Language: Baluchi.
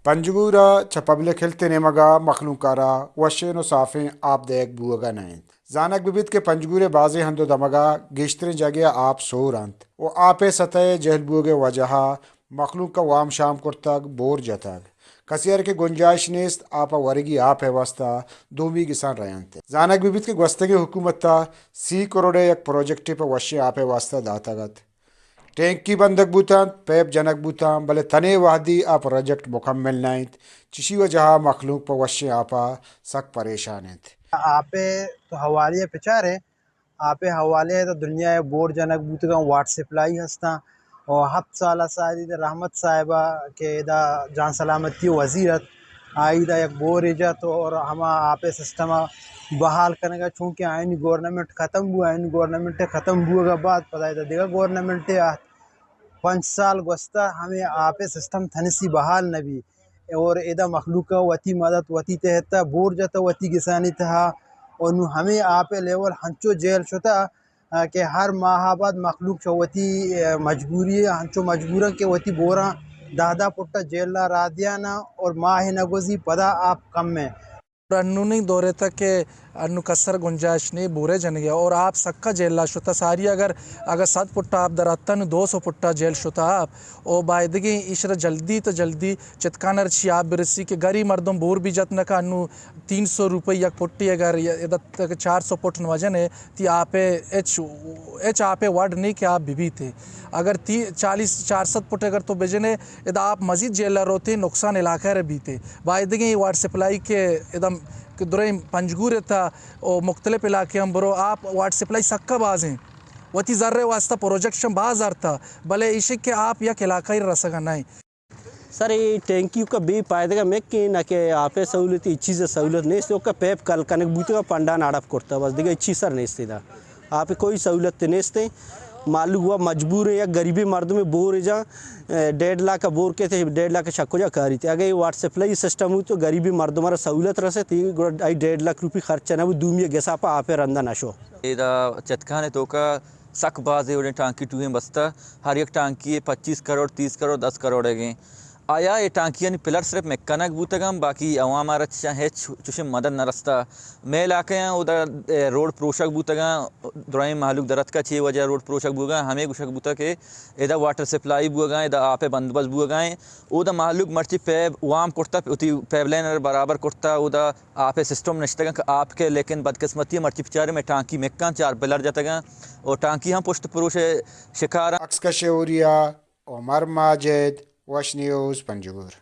پنجگور ءَ چہ پبلک ہیلتھ ءِ نیمگ ءَ مخلوق ءَ را وشیں ءُ صافیں آپ دئیگ بوگ ءَ نہ اِنت۔ زانگ بہ بیت کہ پنجگور ءِ بازیں ہند ءُ دمگ ءَ گیشتریں جاگہے ءَ آپ سور اَنت ءُ آپ ءِ سطح ءِ جہل بوگ ءِ وجہ ءَ مخلوق ءَ وام شام کرتگ، بور جتگ۔ کسے ءَ را کہ گنجائش نیست آپ ءَ ورگی آپ ءِ واستہ دومی گسان رہ اَنت۔ زانگ بہ بیت کہ گوستگیں حکومت ءَ سی کروڑ ءِ یک پروجیکٹے پہ وشیں آپ ءِ واستہ داتگ اَت۔ ٹینکی بندگ بوتنت، پیپ جنگ بوتاں، بلے تنے وہدی آ پروجیکٹ مکمل نہ اِنت، چشی وجہ ءَ مخلوق پہ وشیں آپ ءَ سک پریشان اِنت۔ آپ ءِ تو حوالے ءَ بچارے، آپ ءِ حوالے ءَ تو دنیا ءَ بور جنگ بوتگاں، واٹر سپلائی ہستاں، اور ہپت سال ءَ ساری رحمت صاحب ءَ کہ ادا جان سلامتی ءِ وزیر اَت، آئی دا یک بورے جت اور ہما آپ ءِ سسٹم ءَ بحال کنگ ءَ، چونکہ آئینی گورنمنٹ ختم بو، آئینی گورنمنٹ ختم بوگ ءَ بعد پدا ادا دگہ گورنمنٹے آت۔ پنچ سال گوستہ ہمے آپ ءِ سسٹم تھنسی بحال نہ بی اور ادا مخلوق ءَ وتی مدد وتی تحت ءَ بور جتہ وتی گسانی تہا اور نوں ہمے آپ ءِ لیول ہنچو جیل شتہ کہ ہر ماہ ءَ بعد مخلوق چہ وتی، اے، مجبوری ءَ ہنچو مجبور اَنت کہ وتی بوراں دہ دہ پٹ ءَ جیل ءَ را دیان اَنت اور ماہ نہ گوزی پدا آپ کم اِنت۔ انونی دور ءِ تہ کہ انو کسر گنجائش نے بورے جنگے اور آپ سکا جیل ءَ شتہ ساری اگر، اگر صد پٹ آپ در اتن دو سو پٹ ءَ جیل شتہ آپ او بایدگیں ایشرا جلدی تو جلدی چتکان ءَ چی آپ برسی کہ گری مردم بور بھی جت نہ کا انو تین سو روپے یک پٹی اگر ادا تک چار سو پٹ نہ وجن ہے تی آپ ءِ ہچ، ہچ آپ ءِ وڈ نہیں کہ آپ بہ بیت۔ اگر تی چالیس چار سد پٹ اگر تو بجنے ادا آپ مزید جیل ءَ روتے نقصان علاقہ ءَ را بیتے۔ بایدگیں اے واٹر سپلائی کہ ادا کہ دریں پنجگور ءِ تہ او مختلف علاقے ہم برو آپ واٹر سپلائی سکا بازیں۔ وتی زر ءِ واستہ پروجیکٹ شم باز زر تہ بلے ایشی کہ آپ یک علاقہ ءَ رسگ ءَ نہ ایں۔ سر، اے ٹینکی کا بے پائدگا مکیں، نہ کہ آپ ءِ سہولت، ہچ چیز ءِ سہولت نیست۔ اوکا پیپ کل کنگ بوتگا، پنڈان اڑپ کرتا، بس دگہ ہچ چیز سر نیست ادا۔ آپ ءِ کوئی سہولت نیست۔ مالو ہوا مجبور ہے، یک غریبی مردم بور جا، اے، ڈیڑھ لاکھ بور کے تھے، ڈیڑھ لاکھ شک کجا کاری تھے۔ اگر یہ واٹر سپلائی سسٹم ہو تو غریبی مردم را سہولت رسے تھی، گڑا آئی ڈیڑھ لاکھ روپی خرچ نہ ہو، دومی گسا پا آپ ءِ رندا نشو۔ ادا چتکان ءِ توکا سک بازیں وڑیں ٹانکی ٹوہیں بستہ، ہر یک ٹانکی پچیس کروڑ، تیس کروڑ، دس کروڑ ئیگیں۔ آیا اے ٹانکیانی پلر صرف مک کنگ بوتگاں، باقی عوام ءَ را چشاں ہچ چشیں مدد نہ رستہ۔ مئے علاقہ آں اودا، اے، روڈ پروشگ بوتگاں، درائیں مہلوک درتکا چے وجہ روڈ پروشگ بوگاں، ہمے گوشگ بوتگ کہ ادا واٹر سپلائی بوگاں، ادا آپ ءِ بندوبست بوگاں۔ اودا مہلوک مرچی پیپ وام کرتہ، وتی پیپ لائن ءَ برابر کرتہ، اودا آپ ءِ سسٹم نشتگاں کہ آپ کے، لیکن بدقسمتی مرچی بچارے مئے ٹانکی مکاں چار پلر جتگاں اور ٹانکی ہم پشت پروش ءِ شکاراں۔ عکس کش اوریا، عمر ماجد، وش نیوز، پنجگور۔